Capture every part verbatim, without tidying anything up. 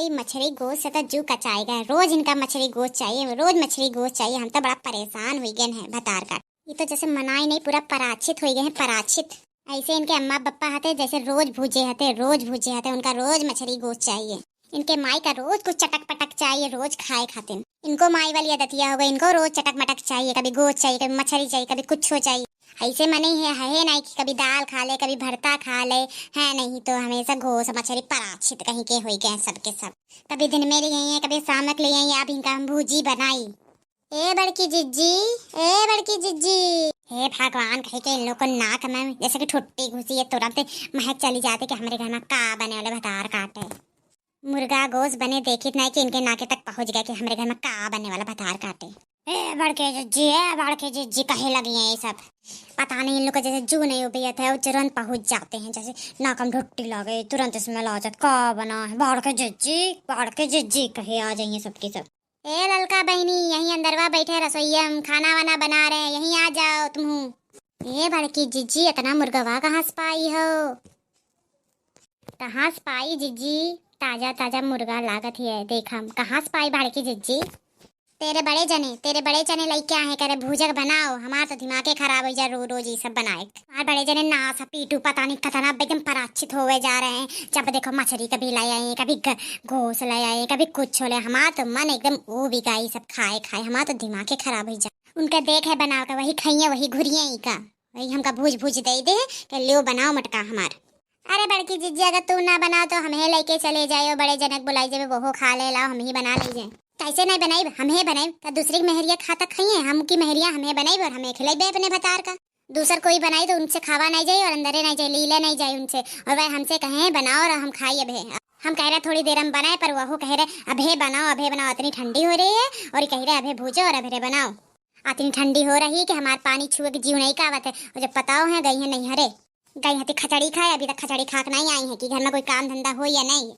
मछरी गोश्त से तो जू कचाए गए, रोज इनका मछरी गोश्त चाहिए, रोज मछरी गोश्त चाहिए। हम तो बड़ा परेशान हुई गए हैं भतार काट। ये तो जैसे मनाई नहीं, पूरा पराछित हुई गए हैं, पराछित। ऐसे इनके अम्मा पप्पा हते, जैसे रोज भूजे हते, रोज भूजे हते, उनका रोज मछरी गोश्त चाहिए। इनके माई का रोज कुछ चटक पटक चाहिए, रोज खाए खातिर। इनको माई वाली आदतिया हो गई, इनको रोज चटक मटक चाहिए, कभी गोश्त चाहिए, कभी मछरी चाहिए, कभी कुछ हो चाहिए। ऐसे मने है, है नहीं कि कभी दाल खा ले, कभी भरता खा ले, है नहीं तो हमेशा गोश्त मछरी पराछित कहीं के होई गए सबके सब। कभी दिन में ले आई है, कभी शाम के ले आई है, अब इनका हम भूजी बनाई। ए बड़की जिज्जी, ए बड़की जिज्जी। हे भगवान, कहीं के इन लोग को नाक में जैसे कि ठुट्टी घुसी है, तुरंत महक चली जाती कि हमरे घर में का बने वाले भतार काटे। मुर्गा गोश्त बने देखित नहीं कि इनके नाके तक पहुंच गया कि हमरे घर में का बने वाला भतार काटे। ए बड़के जिज्जी, ए बड़के जिज्जी कहे लगी हैं ये सब। पता नहीं इन लोग को जैसे जू नहीं उबियत है, वो तुरंत पहुंच जाते हैं, जैसे नाक में ठुट्टी लगे, तुरंत smell आ जात, का बना है बड़के जिज्जी, बड़के जिज्जी कहे आ जाइए सबके सब। ए ललका बहिनी, यहीं अंदरवा बैठे रसोईया, हम खाना वाना बना रहे हैं, यहीं आ जाओ तुम। ए बड़की जिज्जी, इतना मुर्गवा कहाँ से पाई हो? कहाँ से पाई जिज्जी? ताजा ताजा मुर्गा लागत है, देखम कहाँ से पाई बड़की जिज्जी? तेरे बड़े जने, तेरे बड़े जने लइके आए करे भूजक बनाओ, हमार तो दिमागे खराब हो जा रो रोज ये सब बनाए। हमार बड़े जने नास पीटू पता नहीं कतना एकदम पराछित होवे जा रहे हैं। जब देखो मछरी कभी ले आए, कभी ग-, गोश्त ले आए, कभी कुछ ले। हमार तो मन एकदम ऊब गया ये सब खाए खाए, हमार तो दिमागे खराब हो जा। उनका देख है बनाओ का, वही खाइए वही घुरिए ही का, वही हमका भूज भूज दे दे कि लियो बनाओ मटका हमार। अरे बड़की जिज्जी, अगर तू ना बनाओ तो हमें लेके चले जाओ, बड़े जनक बुलाई जब वो खा ले लाओ, हम ही बना ले जाए। कैसे नहीं बनाई, हम ही बनाई। का दूसरे की मेहरिया खाता खाइए, हम की मेहरिया हमें बनाई और हमें खिलाइबे अपने भतार का। दूसर कोई बनाई तो उनसे खावा नहीं जाए और अंदरे नहीं जाए, लीला नहीं जाए उनसे। और वह हमसे कहे बनाओ और हम खाई अब है। हम कह रहे थोड़ी देर हम बनाए, पर वह कह रहे अभे बनाओ, अभे बनाओ, इतनी ठंडी हो रही है और ये कह रहे अभे भूजो और अभे बनाओ। इतनी ठंडी हो रही कि हमार पानी छुए के जीव नहीं कावत है। और जब पताओ है गई है नहीं हरे, गई हती खचड़ी खाए, अभी तक खचड़ी खा के नहीं आई है कि घर में कोई काम धंधा हो या नहीं।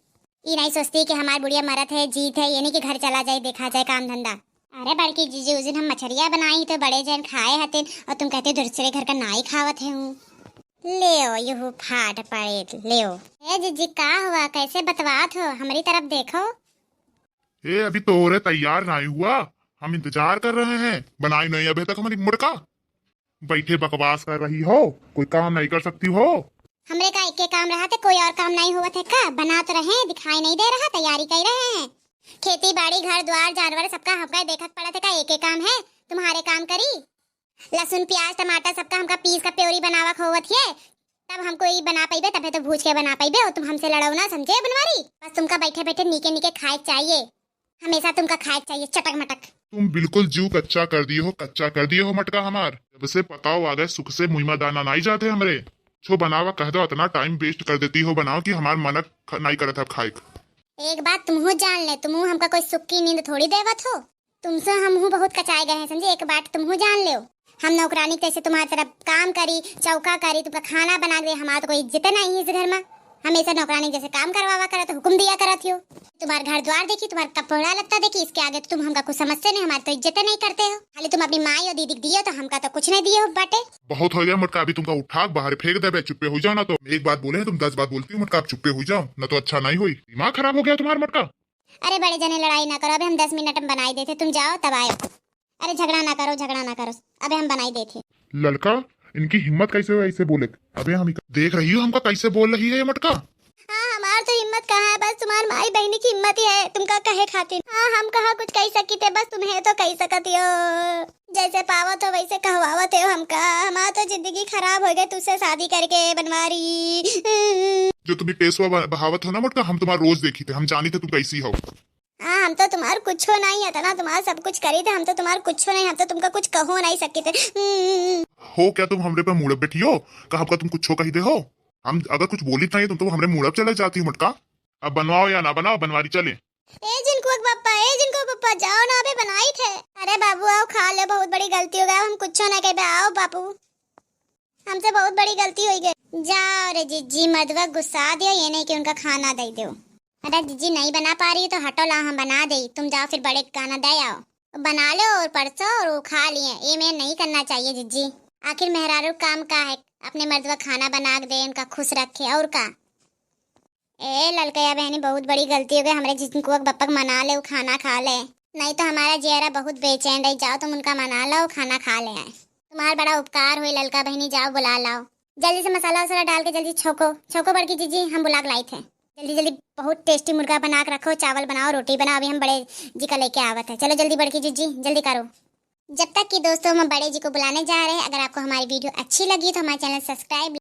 ई नहीं सोचती कि हमार बुढ़िया मरत है, जीत है, ये नहीं कि घर चला जाए, देखा जाए काम धंधा। अरे बड़की जीजी, उस दिन हम मछरिया बनाई तो बड़े जन खाए हतिन और तुम कहते दूसरे घर का नाई खावत है हूँ। ले ओ, यूहू फाट पड़े, ले ओ। ए जीजी, का हुआ, कैसे बतवात हो, हमारी तरफ देखो। ए, अभी तोरे तैयार नहीं हुआ, हम इंतजार कर रहे हैं, बनाई नहीं अभी तक हमारी मुड़का। बैठे बकवास कर रही हो, कोई काम नहीं कर सकती हो? हमरे का एके काम रहा थे, कोई और काम नहीं हुआ थे का? बना तो रहे, दिखाई नहीं दे रहा, तैयारी कर रहे हैं। खेती बाड़ी, घर द्वार, जानवर, सबका हमका देखत पड़ा थे का? एके काम है, तुम्हारे काम करी। लहसुन, प्याज, टमाटर सबका हमका पीस का प्योरी बनावा खोवत है, तब हमको ई बना पइबे, तबे तो भूज के बना पइबे। और तुम हमसे लड़ो ना, समझे बनवारी? बस तुमका बैठे बैठे नीके नीके खाए चाहिए, हमेशा तुमका खाए चाहिए चटक मटक। तुम बिल्कुल जू कच्चा कर दिए हो, कच्चा कर दिए हो मटका हमार। जब से पताओ आ गए, सुख से मुइमा दाना नाई जाते हमरे। छो बनावा कह दो, इतना टाइम वेस्ट कर देती हो बनाओ कि हमार मन ख-, नाई करत है अब खाए क। एक बात तुमहू जान ले, तुमहू हमका कोई सुख की नींद थोड़ी देवत हो। तुमसे हमहू बहुत कचाए गए हैं, समझे? एक बात तुमहू जान लो, हम नौकरानी कैसे तुम्हारी तरफ काम करी, चौका करी, तुमका खाना बना के दे, हमारा तो कोई इज्जत नहीं है इस घर में। हमेशा नौकरानी जैसे काम करवावा करत, हुक्म दिया करत हो। तुम्हार घर द्वार देखी, तुम्हार कपड़ा लत्ता देखी, इसके आगे तो तुम हमका कुछ समझते नहीं, हमारी तो इज्जत नहीं करते हो। खाली तुम अपनी माई और दीदी के दियो तो हमका तो कुछ नहीं दिए हो बाटे। बहुत हो गया मोटका, अभी तुमका उठा के बाहर फेंक देबे, चुप्पे हो जाओ ना तो। एक बात बोले हैं तुम दस बात बोलती हो मोटका, आप चुप्पे हो जाओ ना तो अच्छा नहीं होई। दिमाग खराब हो गया तुम्हारा मोटका। अरे बड़े जने लड़ाई ना करो, अभी हम दस मिनट में बनाई देते, तुम जाओ तब आयो। अरे झगड़ा ना करो, झगड़ा ना करो, अबे हम बनाई देते। ललका, इनकी हिम्मत कैसे हो ऐसे बोले? अबे हम इका-, देख रही हो हमका कैसे बोल रही है ये मटका? हाँ, हमार तो हिम्मत कहाँ है, बस तुम्हार माई बहनी की हिम्मत ही है तुमका कहे खातिर। हाँ, हम कहाँ कुछ कह सकी थे, बस तुम्हें तो कह सकत हो। जैसे पावत हो वैसे कहवावत हो हमका। हमार तो जिंदगी खराब हो गई तुझसे शादी करके बनवारी। जो तुम ई पेशवा बहा-, बहावत हो ना मोटका, हम तुम्हार रोज देखी थे, हम जानी थे तुम कैसी हो। हाँ, हम तो तुम्हार कुछो नहीं है, इतना तुम्हार सब कुछ करी थे, हम तो तुम्हार कुछो नहीं, हम तो तुमका कुछ कहो नहीं सकी थे। हम्म। हो क्या तुम हमरे पे मूड़प बैठी हो? का हमका तुम कुछो कही दे हो? हम अगर कुछ बोली नहीं तुम तो हमरे मूड़प चले जाती हो मटका। अब बनवाओ या ना बनाओ, बनवारी चले। ए जिनको पप्पा, ए जिनको पप्पा, जाओ ना, अबे बनाई थे। अरे बाबू आओ खा ले, बहुत बड़ी गलती हो गया, हम कुछो ना कहबे, आओ बाबू। हमसे बहुत बड़ी गलती हो गई। जाओ रे जिज्जी, मर्दवा गुस्सा दियो, ये नहीं कि उनका खाना दे दो। अरे जिज्जी नहीं बना पा रही तो हटो, लाओ हम बना दे, तुम जाओ फिर बड़े के खाना दे आओ। बना लो और परसो और वो खा लिए, ये मैं नहीं करना चाहिए जिज्जी। आखिर मेहरारू काम का है, अपने मर्दवा खाना बना के दे, उनका खुश रखे और का। ए ललकैया बहनी, बहुत बड़ी गलती हो गई, हमरे जिनको बप्पा के मना ले, उ खाना खा ले, नहीं तो हमारा जियरा बहुत बेचैन रही। जाओ तुम उनका मना लो, खाना खा ले आए। तुम्हार बड़ा उपकार होई ललका बहनी, जाओ बुला लाओ। जल्दी से मसाला वसाला डाल के जल्दी छोको, छोको बड़की जीजी, हम बुला के लाई थे। जल्दी जल्दी बहुत टेस्टी मुर्गा बना के रखो, चावल बनाओ, रोटी बनाओ, अभी हम बड़े जी का लेके आवत है। चलो जल्दी बड़की जीजी, जल्दी करो। जब तक कि दोस्तों हम बड़े जी को बुलाने जा रहे हैं, अगर आपको हमारी वीडियो अच्छी लगी तो हमारे चैनल सब्सक्राइब